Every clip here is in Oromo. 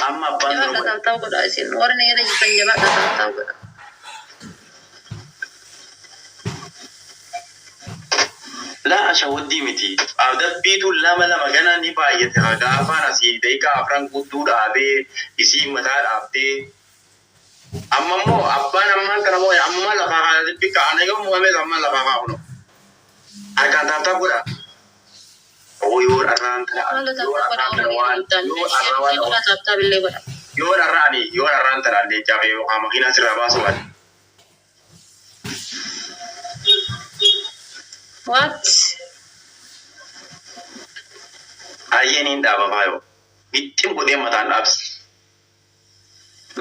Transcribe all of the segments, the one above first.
Amma abbaan dura Jabaadha godhe. tap tap godha isin. Warri na jala jirtan jabaadha tap tap godha. Laa ashawaddii miti. Adabbiitu lama lama gana ni baay'ate gaafaan asii daqiiqaa afran guutuu dhaabee isii mataa dhaabdee. Amma immoo abbaan ammaan kana moo ammumaa lafaa kaa bikka ana yoo mo'ames amma lafaa kaa kuno. Harkaan tap tap godha. Oo yoo dharraan tana Maalo yoo tap tap godha dharraan tana warri waan jirtan. yoo Share dharraa waan illee godha tap tap illee godha. yoo dharraani yoo dharraan tana leencaa fi yookaan makiinaa sirraa baasuu baate. What? Baay'ee niin dhaaba faayoo. Gixxim godhee mataan dhaabsi.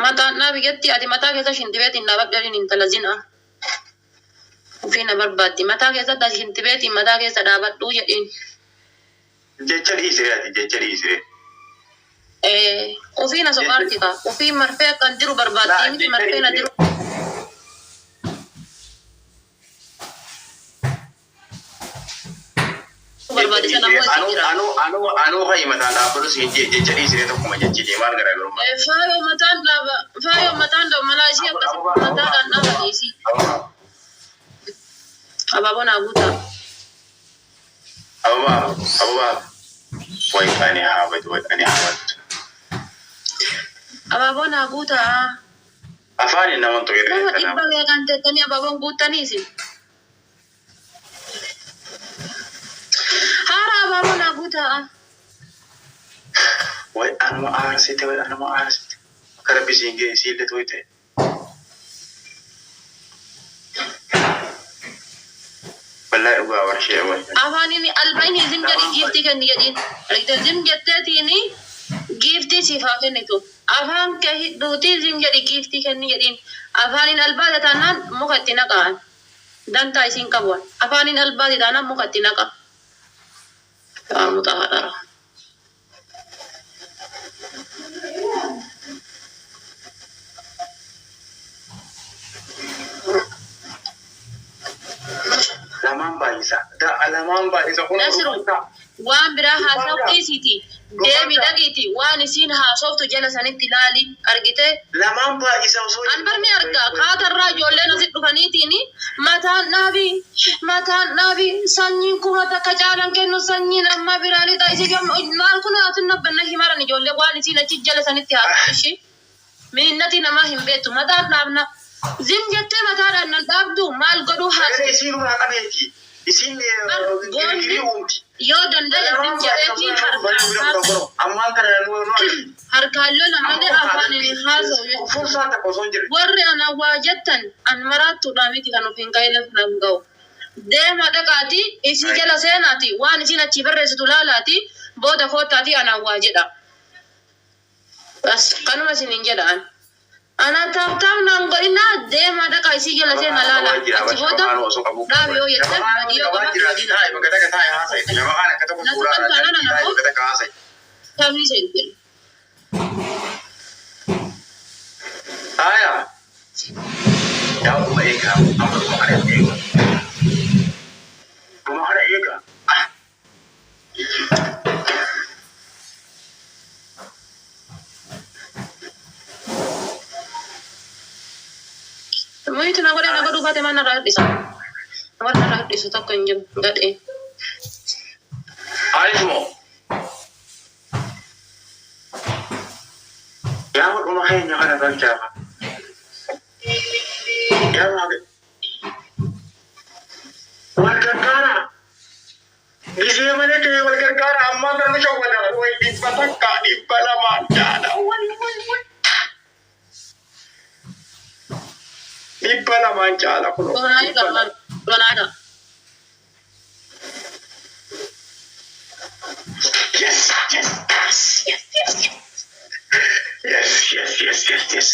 Mataan dhaabi jetti ati mataa keessa shintibeetiin dhaabadhu jedhiin intala zinaa. Ufii na barbaaddi. Mataa keessatti ati shintibeetiin mataa keessa dhaabadhu jedhiin. Jecha dhiisiree ati jecha dhiisiree. Eh, ufii na soqaarti kaa. Ufii marfee akkan diru barbaaddi Laa miti jecha marfee na dhiisiree. diru Jecha barbaaddi sana dhiisiree. ammoo isin Anuu jira. anuu anuu anuu hayi mataan dhaabbatu siin jee jecha dhiisiree tokkuma jechi jee maal garaagarummaa. Eh, faayoo mataan dhaaba faayoo mataan dhaaba malaa ishii Ababa akkasitti ababa mataadhaan dhaabani isii. ababa Abaaboo naa guutaa. ababa ababa way ani haabatu way ani haabatu. Abaaboo naa guutaa. Afaan nama tuqe Nama kanaaf. dhibba meeqaan teettanii abaaboon guuttanii isin. Haara abaaboo naa guutaa. Way anuma aarsite way anuma aarsite. Akka rabbi siin ga'e siillee tooyte. Wallahi dhugaa warshee way. Afaaniin albaini zim jedhi Lamaan giiftii kenni jedhiin. Argite zim jetteetiin giiftii siif haa kennitu. Afaan kee hidhuutii zim jedhi giiftii kenni jedhiin. Afaaniin albaate taanaan muka itti naqa'an. Dantaa isiin qabuan. Afaaniin albaate taanaan muka itti naqa. Qaarmuxa haadhara. Lamaan baay'isa. Da'a lamaan baay'isa kun Nasiru dhufantaa. waan biraa haasa'u Dhufantaa. dhiisiiti. Deemi Dhufantaa. dhaqiiti waan isiin haasoftu jala sanitti ilaali argite. Lamaan baay'isa osoo An barni argaa kaatarraa ijoolleen asitti dhufaniitiin mataan dhaabi mataan dhaabi sanyiin kuma takka caalan kennu sanyiin amma biraa lixa isi maal kun atin nabbanna himaran ijoollee waan isiin achi jala sanitti haasoftu ishii miinnati namaa hin beektu mataan dhaabna zim jettee mataadhaan nan dhaabdu maal godhuu Gara haasoftu. isiin irraa qabeeti. Isiin Bar goonni girgirii uumti. yoo danda'e zim Lamaan baay'isa osoo jedheetiin jedhu bari harkaan bira haasa'u. kudha godhu. Ammaan kana nu nu Harkaan lola amma malee qofa afaaniin adabbii hin haasa'u jechuudha. fursaa takka osoo hin jirre. Warri ana waa jettan an maraattuudha miti kan of hin ka'in lafa nan ga'u. Deema dhaqaati isii jala seenaati waan isiin achii barreessitu laalaati booda koottaati anaan waa jedha. Bas kanuma isiniin jedha an. Ana tap tap naan godhinaa deema dhaqaa isii jala seena Shabaqaan laala qabaa jira. achi booda Shabaqaan osoo qabu. dhaabi yoo jettan Shabaqaan badii yoo qabaa qabaate jira. badii Taa'e bakka takka taa'e haasa'i. Shabaqaan akka tokko na suuraa tuqan irraa taanaan taa'e ana ammoo bakka takka haasa'i. kamii seente. Aayaa. Yaa dhuma eegaa. Amma dhuma kana eegaa. Dhuma kana eegaa. Ah. Muyit na godhe na godhuu baate maal narraa hir'isa? Warra narraa hir'isu tokko hin jiru gadhee. Anis moo. Yaa dhuma keenya kana galchaa. Yaa waaqa. Wal gargaara. Gisee malee kee wal gargaara. Ammaan kana nu shawwada. Way dhibba takka dhibba lama jaadha. Way way way. Dhibba lamaan caala kunoo. Donaa Dhibba egaa lama. donaa egaa. Yes, yes, yes, yes, yes, yes, yes, yes, yes, yes.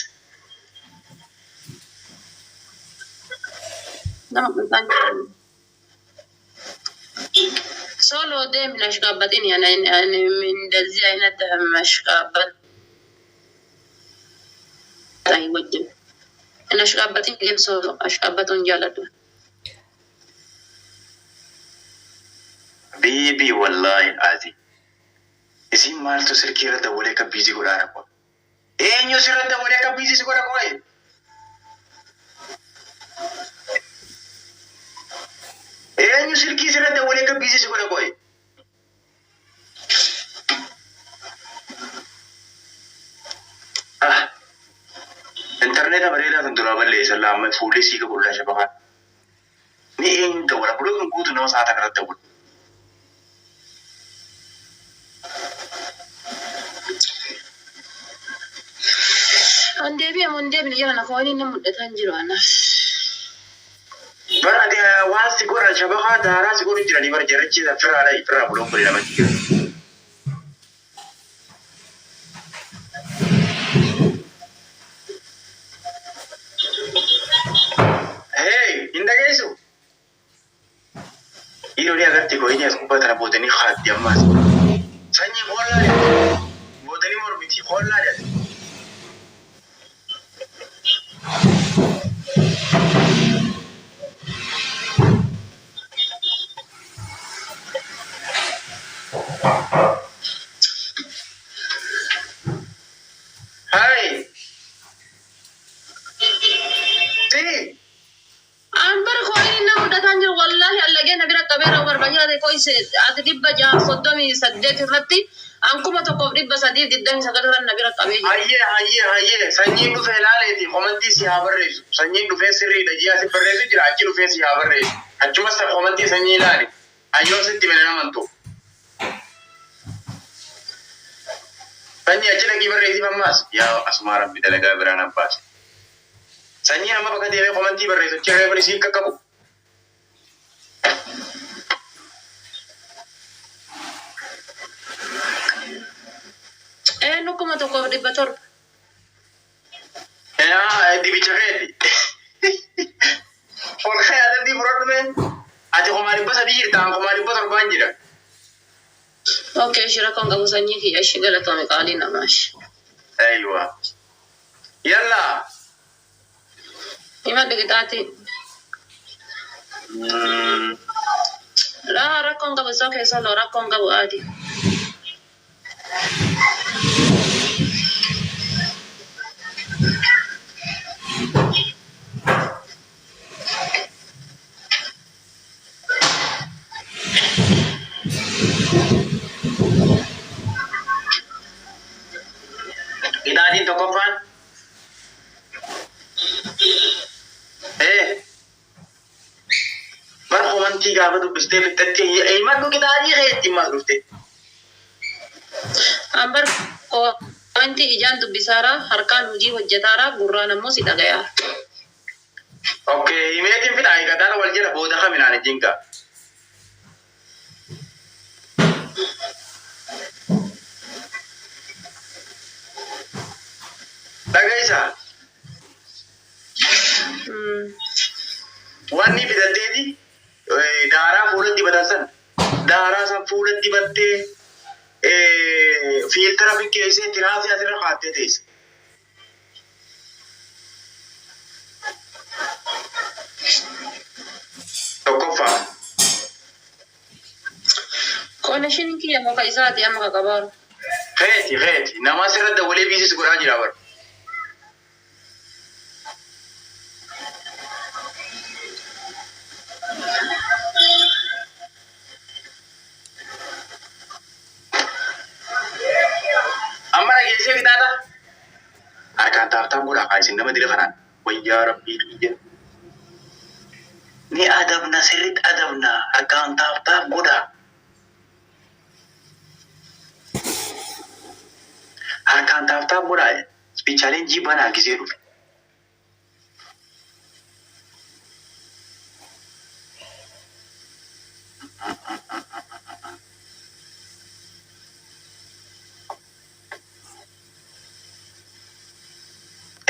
Nama qinxaan jedhamu. ሶሎ ደም ለሽቃበጥን እንደዚህ አይነት መሽቃበጥ አይወድም። ለሽቃበጥን ግን ሶሎ አሽቃበጡን ጃለዱ Bibi wallahi azi. Isin maaltu silkii irra dawwalee akka biizii godhaa rakkoo. Eenyu sirra dawwalee akka busy si godha qo'e? Eenyu silkii sirra dawwalee akka busy si godha qo'e? Ah, intarneeta bareedaa kan duraa balleessan laamma fuullee sii qabu shabakaan. Ni eenyu dawwala? Buloo guutu nama sa'a kanarratti dawwala. An deebi'e moo hin deebine jala na kooniin na mul'ataa hin jiru anaaf. Bara ati waan si godhan shabakaa daaraa si godhu jiranii bara jarrichi firaadha firaa buloo kuni namatti jiru. Hey, hin dhageessu? Dhiironni agarti koyinii as gubbaa tana boodanii haaddi ammaas. Sanyii hollaa jedhati. Boodanii mormiti hollaa jedhati. Hai. Si. An bara kooniin na mul'ataa hin jiru wallaahi allagee na bira qabeera barbaachisa koyse ati 638 irratti an 1329 irra na bira qabee jira. Hayyee, hayyee, hayyee, sanyiin dhufee laaleeti komantii si haa barreessu. Sanyiin dhufee sirriidha ji'a si barreessu jira, achi dhufee si haa barreessu. Achumas komantii sanyii ilaali. Hayyoo sitti mene namantu. Sanyii achi dhaqii barreessiif ammaas. Yaa asumaa rabbi dalagaa biraan abbaase. Sanyiin amma bakka deemee komantii barreessu achi reefni siin qaqqabu. Eenyu 1700? Yaa dibicha keeti. Ol kee adabbii fudhadhu mee. Ati 300,000 jirta, an 700,000 jira. Okay, shira kan qabu sanyii kiyya ishee galatoome qaalii namaa ishee. Aywa. Yalla. Hima dhiqixaati. Laa rakkoon qabu isoo keessa loo rakkoon qabu aadi. Qixaatiin tokkoffaan. Ee. Bar komantii gaafa dubbistee fixxatti himadhu qixaatii keetti maal dhufte. An bar wanti ijaan dubbisaara, harkaan hojii hojjetaara, gurraan ammoo si dhagayaa. Okay, himeetiin fixa eegataan wal jala booda kaminaan ejjinka. Dhagaysa. Wanni fidatteeti daaraa fuula dibatan san, daaraa san fuula dibattee, filter fikkeessee tiraasii asirra kaattee teessa. Tokkoffaa. Connectioniin kiyya muka isaati amma qaqabaaru. Keeti, keeti, nama asirra dawwalee busy si godhaa jira bara. Amma dhageessee fixaata. Harkaan tap tap godhaa kaa isin nama dira kanaan. Wayyaa rabbii kiyya. Ni adabna, sirriitti adabna, harkaan tap tap godhaa. Harkaan tap tap godhaa. Speed challenge banaa gisee dhufe.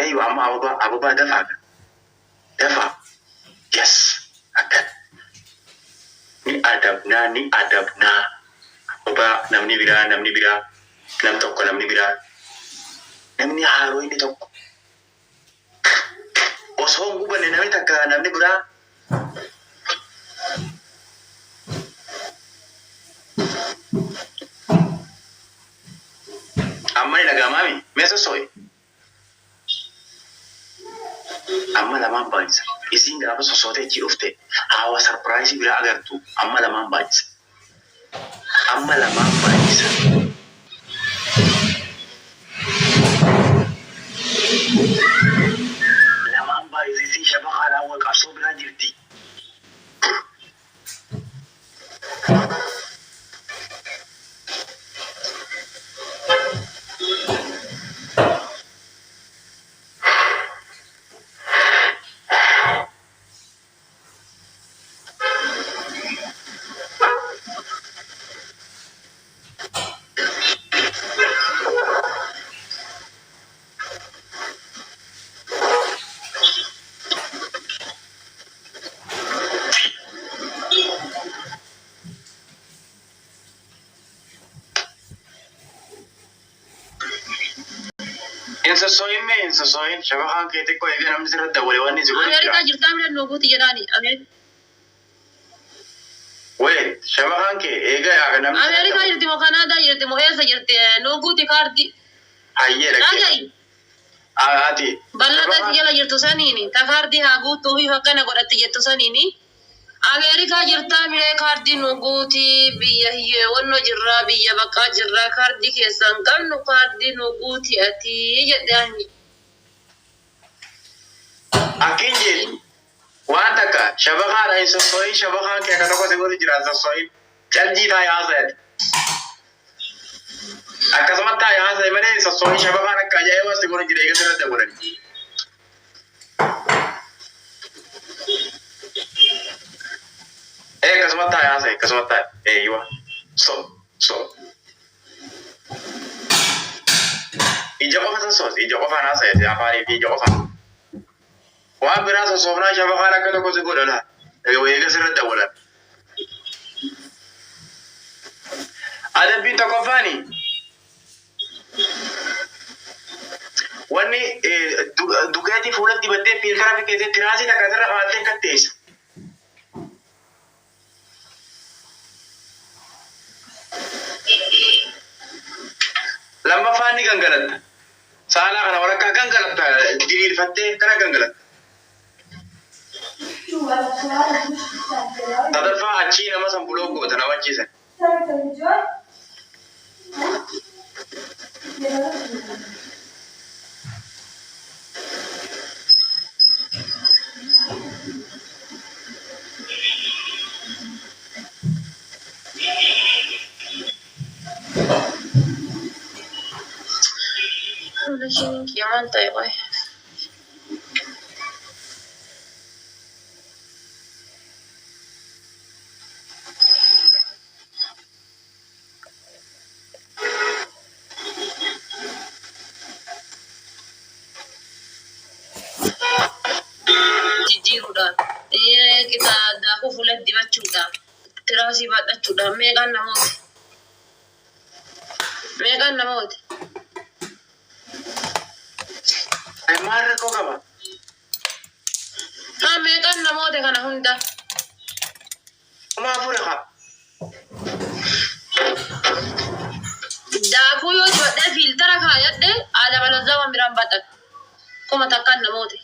Eeyyu, amma ababaa, ababaa dafaa, dafaa. Yes, akkan. Ni adabnaa, ni adabnaa. Ababaa namni biraa, namni biraa, nam tokko, namni biraa. Namni haaroo inni tokko. Osoo hin gubanne namni takka, namni biraa. Amma ni dhaga'amaami? Mee sossoo'i. Amma lamaan baay'isa. Isiin gaafa sosootee achi dhufte hawa surprise biraa agartu amma lamaan baay'isa. Amma lamaan baay'isa. Lamaan baay'isa isiin shabakaadhaan wal qabsoo biraa jirti. Hin sossoo'in mee hin sossoo'in shabakaan kee xiqqoo eega namni sirratti dawwale wanni si godhu jira. Ameerikaa jirtaa mila nuuguuti jedhaani. Wait, shabakaan kee eega yaa namni sirratti Ameerikaa dawwale. jirti moo Kanaadaa jirti moo eessa jirti nuuguuti kaardii. Hayyee dhaggee. Dhaga'i. Ati Ballaqa si jala jirtu saniini ta kaardii haa guutuu fi akkana godhatti jettu saniini. Ameerikaa jirtaa miree kaardii nu guuti biyya hiyyeewwannoo jirraa biyya baqaa jirraa kaardii keessan qabnu kaardii nu guuti ati jedhe ani. Akkin jedhu waan takka shabakaadha hin sossoo'in shabakaan kee akka tokko si godhu jira hin sossoo'in. Caljii taa'ee haasa'e. Akkasumatti taa'ee haasa'e malee hin sossoo'in shabakaan akka ajaa'ibaa si godhu jira eega sirratti dawwalani. Akkasumatti taa'ee haasa'e akkasumatti taa'e. Eeyyiwa. So so. Ija qofa sossoos ija qofaan haasa'e afaanii fi ija qofaan. Waan biraa sossoofnaa shabakaan akka tokko si godha laa. Eega sirratti dawwalan. Adabbiin tokkoffaani wanni duqeetii fuulatti dibattee filter fi keessee tiraasii takka asirra kaa'attee akka teessu. Lammaffaan ni gangalatta. Saalaa kana walakkaa gangalatta diriirfattee kana gangalatta. Sadaffaa achii nama san block goota nama achiisan. Isheen kiyya maal ta'e qoy. Jijjiiruudhaan qixa daakuu fuulatti dibachuudhaan tiraasii baadhachuudhaan meeqaan namooti? Meeqaan namooti? Maal rakkoo qaba? Haa meeqaan namoota kana hunda? 4000 haa. Daakuu yoo dibadhee filter kaayadhe haala balazaa waan biraan baadhadha. 1000 namooti.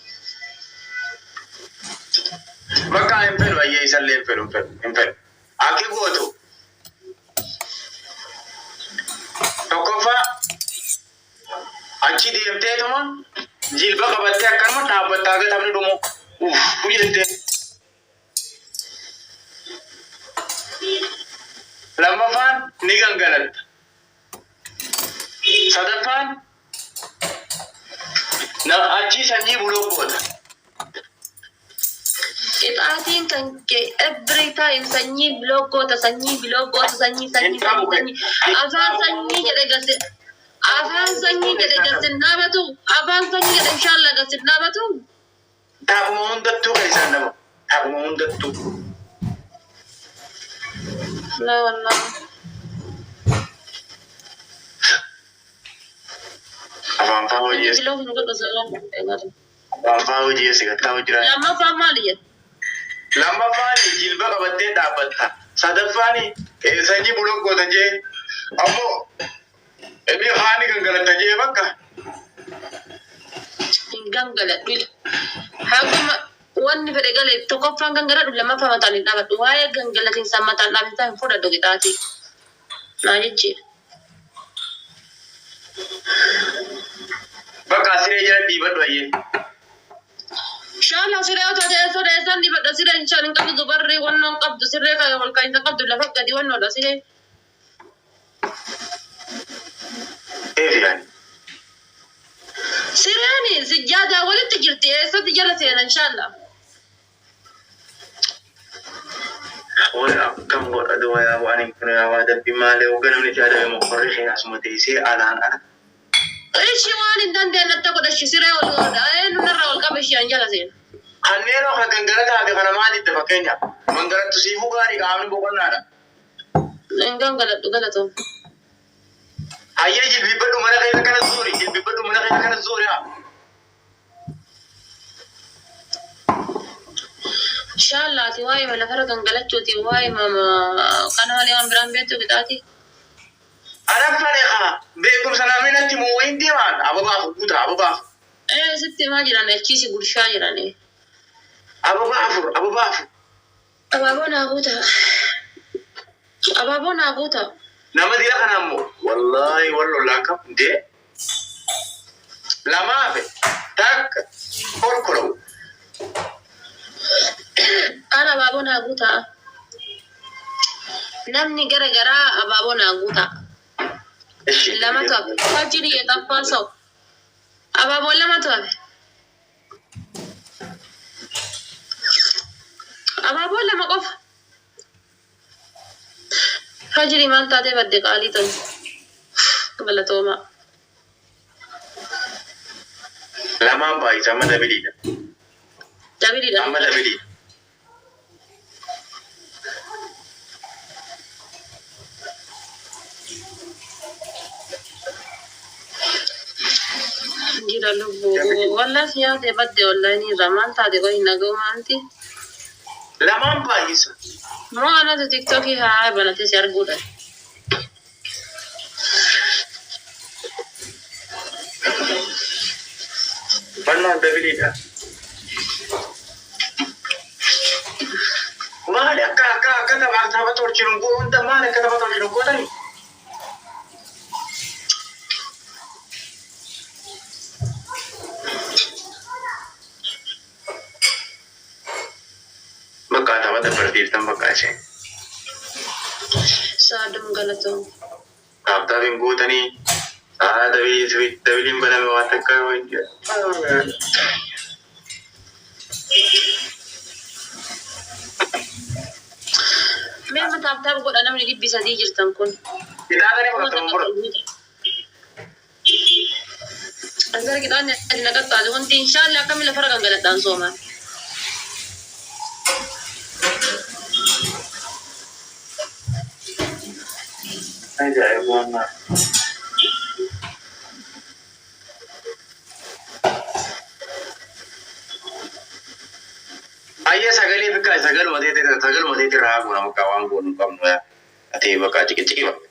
Bakka hin fedhu ayyee isallee hin fedhu hin fedhu hin fedhu. Akki gootu. Tokkoffaa achi deemteetuma jilba qabattee akkanuma dhaabbattaa gatamni dhumu uff jettee. Lammaffaan ni gangalatta. Sadaffaan achii sanyii block goota. Qixaatiin kan kee every time sanyii block goota sanyii block goota sanyii sanyii Hin qabu sanyii sanyii afaan sanyii jedhe gasi afaan sanyii jedhe gasi dhaabatu afaan sanyii jedhe inshallah gasi dhaabatu. Taphuma hundattuu kan isaan dhabu. Taphuma hundattuu. La wallah. Afaan faa hojii Block nu godhu salaam. Afaan faa hojii eessa gattaa hojii Lammaffaan maali jedhe? Lammaffaan jilba qabattee dhaabbatta. Sadaffaan sanyii block goota jee. Ammoo inni haani gangalatta jee bakka. Hin gangaladhu. Haguma wanni fedhe gale tokkoffaan gangaladhu lammaffaa mataan hin dhaabadhu. Waa'ee gangalatiinsaa mataan dhaabinsaa hin fudhadhu qixaatii. Naa jijjiira. Bakka siree jala dhiibadhu ayyee. Shaala siree otoo teessoo teessan dibadha sireen shan hin qabdu dubarri wannoo hin qabdu siree kan ol ka'iinsa qabdu lafa gadi wannoodha siree. Eefilaan. Sireen sijjaadaa walitti jirti eessatti jala seena inshaalla. Wai akkam godha du'a yaa waan hin kun yaa waa dabbi maalee hogga namni si adabe mokorri kee asuma teessee alaan ala. Ishi waan hin dandeenye akka godha ishi siree ol godha eenyu narraa ol qaba ishee an jala seena. Kanneen akka gangalataa fi kana maalitti fakkeenyaaf gangalattu siifuu gaarii qaamni boqonnaadha. Hin gangaladhu galatoom. Hayyee jilbibbadhu mana keessa kana zuuri jilbibbadhu mana keessa kana zuuri haa. Inshallaati waa'ee lafarra gangalachuuti waa'ee kana malee waan biraan beektu qixaati. Anaffane haa beekumsa namni natti muu wayin deemaan ababaaf guuta ababaaf. Ee sitti himaa jiran achiisi gurshaa jirani. Ababaa afur ababaa afur. Abaaboo naa guuta. Abaaboo naa guuta. Nama dira kana ammoo wallaahi wal lola akkam dee lamaafe takka kolkolawu. Ara abaaboo naa guuta. Namni gara garaa abaaboo naa guuta. Lamatu hafe. Fajiri የጠፋ ሰው abaaboo lamatu hafe. Abaaboo lama qofa. Fajiri maal taatee badde qaalii tolu. Galatoomaa. Lamaan baay'isa amma dabiliidha. Dabiliidha. Amma dabiliidha. Jira lubbuu. Wallah si yaade badde wallahi ni irraa maal taate qoy nagoo maanti. Lamaan baay'isa. Moo anatu tiktookii haa banatee si arguudha. Bal'aan dabiliidha. Maali akka akka akka tapha tapha tolchinu hunda maali akka tapha tolchinu gootani? Bakka tapha dabartiiftan bakka isheen. Saadum galatoom. Taaptaaf hin gootanii. Haa dabilii dabiliin baname waan takka waan jedhu. Mee amma tap tap godha namni 300 jirtan kun. Kitaabni fudhatamu fudhatu. Asgar qixaanni ati na qaxxaate hundi inshaallah akkami lafarra gangaladhaan soomaan. Ajaa'iba waan Ayya sagalee fikkaa sagaluma teete sagaluma teete irraa goona bakka waan goonu hin qabnu yaa. Ati bakka ciqiciqi bakka.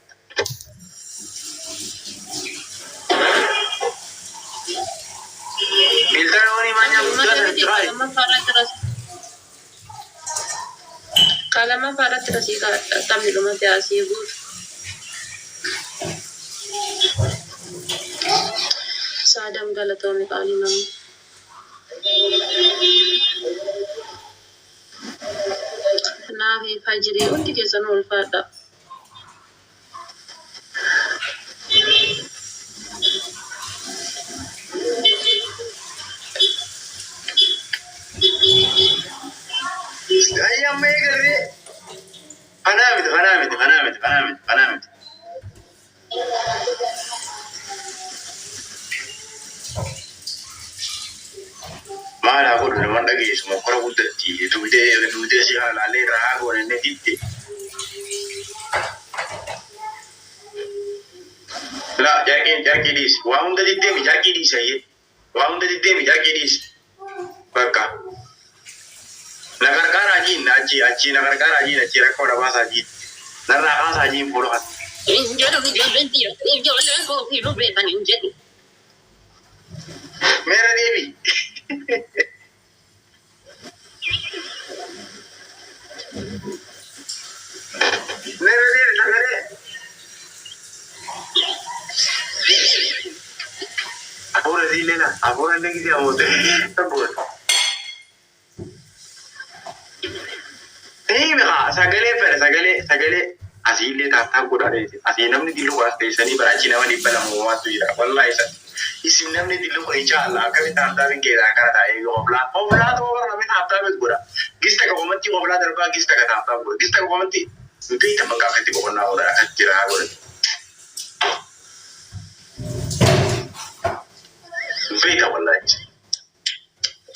Filtara wani maanya guddaa sana try. Kalama irratti rasii taphni dhumate asii guutu. Saadam galatoomi qaalii namni. Naafi fajirii hundi keessan ulfaadha. Ayya amma eegalee. Kanaa miti kanaa miti kanaa miti kanaa miti kanaa miti. Maal haa godhu nama dhageessu mokkora guddatti duudee duudee si haalaalee irraa haa goone inni didde. La carqii carqii dhiisi waa hunda diddeemi carqii dhiisi ayyee waa hunda diddeemi carqii dhiisi bakka. Na qarqaaraa jiin achi achi na qarqaaraa jiin achi rakkoo na baasaa jiin narraa kaasaa jiin fuula kana. Hin jedhu ijoolleen tiyya ijoolleen koo fi beekan hin jedhu. Meera deebi. Nagalee nagalee. Afuura siillee na afuura illee gisee ammoo ta'e. Deemi haa sagalee fedha sagalee sagalee asiillee taattaa godhaa dheesse asii namni dillu as teessanii bara achi nama 200 uumaatu jira wallaahi isa isin namni dillu insha Allah akkamitti taattaa bin keessaa akkana taa'ee qoblaa qoblaa ta'uu bara namni taattaa bin godha gista qomantii qoblaa darbaa gista ka taattaa godha gista qomantii beekta bakka akkatti boqonnaa godha akkas jira godha beekta wallaahi.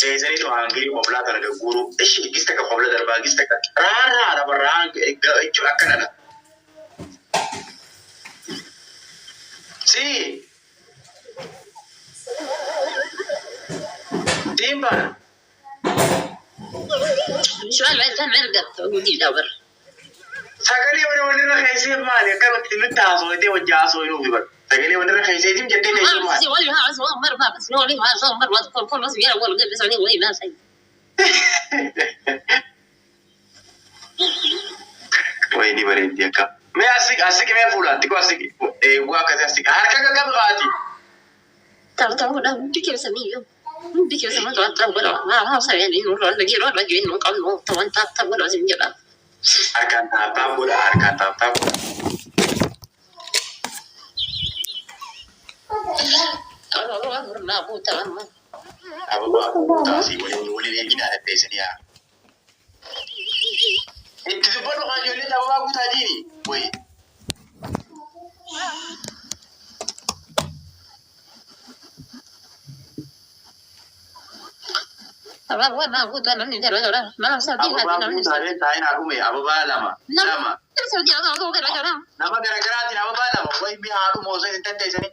Teessaniitu haangirii qoblaa tana gagguuruu ishi gista ka qobla darbaa gista ka raarraa dha barraa jechuun akkanadha. Si siin baana. Sagalee wani walirra keesseef maali akkanumatti nutti haasofitee wajji haasofnuufi bar. Sagalee walirra keesseetiin jettee teessee maali? Wayini bareeddi akka. Mee asii asii mee fuulaan xiqqoo asii eeguu akkasii asii harka qaqqabi qaati. Harkaan taaptaa godha harkaan taaptaa godha. Ababaa guutaa asii waliin waliin eeginaa dandeessanii haa. Itti dubbadhu haa ijoollee ababaa guutaa jiini. Wayi. Ababaa guutaalee taa'in haa dhume ababaa lama lama nama garaagaraatiin ababaa lama wayi mi'a haa dhumu osoo hin dandeessanii.